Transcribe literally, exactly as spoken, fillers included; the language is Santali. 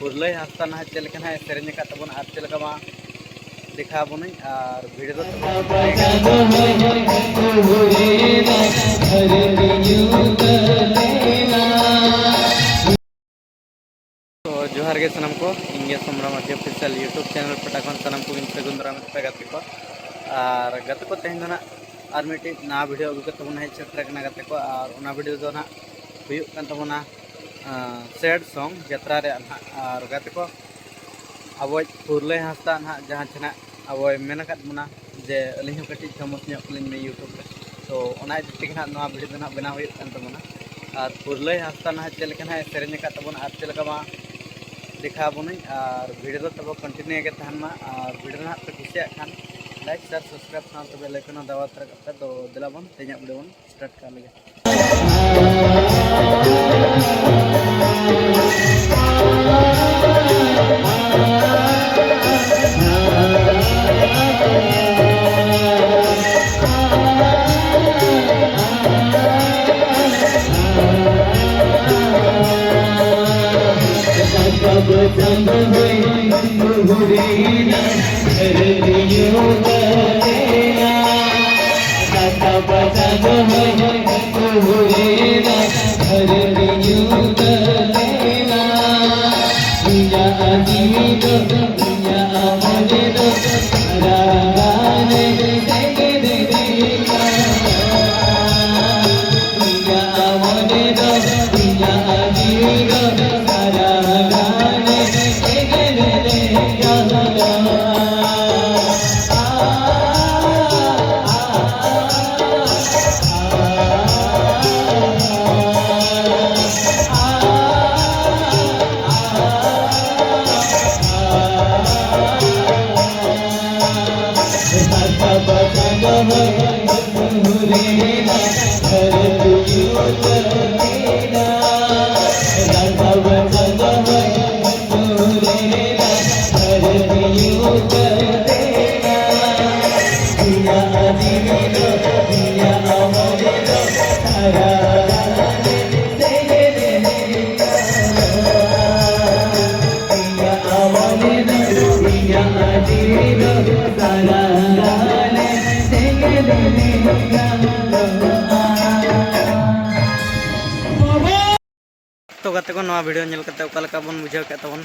ᱯᱩᱨᱞᱟᱹᱭ ᱦᱟᱸᱥᱫᱟ ᱱᱟᱦᱟᱜ ᱪᱮᱫ ᱞᱮᱠᱟ ᱱᱟᱦᱟᱜ ᱮ ᱥᱮᱨᱮᱧ ᱟᱠᱟᱫ ᱛᱟᱵᱚᱱᱟ ᱟᱨ ᱪᱮᱫ ᱞᱮᱠᱟ ᱢᱟ ᱫᱮᱠᱷᱟᱣ ᱟᱵᱚᱱᱟᱹᱧ ᱟᱨ ᱵᱷᱤᱰᱤᱭᱳ ᱫᱚ ᱛᱚ ᱡᱚᱦᱟᱨ ᱜᱮ ᱥᱟᱱᱟᱢ ᱠᱚ, ᱤᱧ ᱜᱮ ᱥᱚᱢᱨᱟ ᱢᱟᱨᱰᱤ ᱚᱯᱷᱤᱥᱤᱭᱟᱞ YouTube ᱪᱮᱱᱮᱞ ᱯᱟᱦᱴᱟ ᱠᱷᱚᱱ ᱥᱟᱱᱟᱢ ᱠᱚᱜᱮᱧ ᱥᱟᱹᱜᱩᱱ ᱫᱟᱨᱟᱢᱮᱫ ᱯᱮᱭᱟ ᱜᱟᱛᱮ ᱠᱚ᱾ ᱟᱨ ᱜᱟᱛᱮ ᱠᱚ, ᱛᱮᱦᱮᱧ ᱫᱚ ᱱᱟᱜ ᱟᱨ ᱢᱤᱫᱴᱤᱡ ᱱᱟᱣᱟ ᱵᱷᱤᱰᱤᱭᱳ ᱟᱹᱜᱩ ᱠᱟᱛᱮ ᱵᱚᱱ ᱦᱮᱡ ᱥᱮᱴᱮᱨ ᱟᱠᱟᱱᱟ ᱜᱟᱛᱮ ᱠᱚ᱾ ᱟᱨ ᱚᱱᱟ ᱵᱷᱤᱰᱤᱭᱳ ᱫᱚ ᱱᱟᱜ ᱦᱩᱭᱩᱜ ᱠᱟᱱ ᱛᱟᱵᱚᱱᱟ ᱥᱮᱰ ᱥᱚᱝ ᱡᱟᱛᱨᱟ ᱨᱮᱭᱟᱜ ᱱᱟᱜ᱾ ᱟᱨ ᱜᱟᱛᱮ ᱠᱚ, ᱟᱵᱚᱭᱤᱡ ᱯᱩᱨᱞᱟᱹᱭ ᱦᱟᱸᱥᱫᱟ ᱱᱟᱜ ᱡᱟᱦᱟᱸ ᱪᱮ ᱱᱟᱜ ᱟᱵᱚᱭ ᱢᱮᱱ ᱟᱠᱟᱫ ᱵᱚᱱᱟ ᱡᱮ ᱟᱹᱞᱤᱧ ᱦᱚᱸ ᱠᱟᱹᱴᱤᱡ ᱯᱷᱮᱢᱟᱥ ᱧᱚᱜ ᱠᱟᱹᱞᱤᱧ ᱢᱮ YouTube ᱨᱮ, ᱛᱚ ᱚᱱᱟ ᱤᱫᱤ ᱛᱮᱜᱮ ᱱᱟᱜ ᱱᱚᱣᱟ ᱵᱷᱤᱰᱤᱭᱳ ᱫᱚ ᱱᱟᱜ ᱵᱮᱱᱟᱣ ᱦᱩᱭᱩᱜ ᱠᱟᱱ ᱛᱟᱵᱚᱱᱟ᱾ ᱟᱨ ᱯᱩᱨᱞᱟᱹᱭ ᱦᱟᱸᱥᱫᱟ ᱱᱟᱦᱟᱜ ᱪᱮᱫ ᱞᱮᱠᱟ ᱱᱟᱜ ᱮ ᱥᱮᱨᱮᱧ ᱟᱠᱟᱫ ᱛᱟᱵᱚᱱᱟ ᱟᱨ ᱪᱮᱫ ᱞᱮᱠᱟ ᱢᱟ ᱫᱮᱠᱷᱟᱣ ᱟᱵᱚᱱᱟᱹᱧ᱾ ᱟᱨ ᱵᱷᱤᱰᱤᱭᱳ ᱫᱚ ᱛᱟᱵᱚ ᱠᱚᱱᱴᱤᱱᱤᱭᱩ ᱜᱮ ᱛᱟᱦᱮᱱ ᱢᱟ᱾ ᱟᱨ ᱵᱷᱤᱰᱤᱭᱳ ᱱᱟᱦᱟᱜ ᱯᱮ ᱠᱩᱥᱤᱭᱟᱜ ᱠᱷᱟᱱ ᱞᱟᱭᱤᱠ, ᱥᱮᱭᱟᱨ, ᱥᱟᱵᱥᱠᱨᱟᱭᱤᱵ ᱥᱟᱶᱛᱮ ᱵᱮᱞ ᱟᱭᱠᱚᱱ ᱦᱚᱸ ᱫᱟᱵᱟᱣ ᱛᱚᱨᱟ ᱠᱟᱜ ᱯᱮ᱾ ᱛᱚ ᱫᱮᱞᱟ ᱵᱚᱱ ᱛᱮᱦᱮᱧᱟᱜ ᱵᱷᱤᱰᱤᱭᱳ ᱵᱚᱱ ᱥᱴᱟᱨᱴ ᱠᱟᱜ ᱞᱮᱜᱮ᱾ ᱛᱟᱠᱚ ᱱᱚᱣᱟ ᱵᱷᱤᱰᱤᱭᱳ ᱧᱮᱞ ᱠᱟᱛᱮ ᱚᱠᱟ ᱞᱮᱠᱟ ᱵᱚᱱ ᱵᱩᱡᱷᱟᱹᱣ ᱠᱮᱫ ᱛᱟᱵᱚᱱ?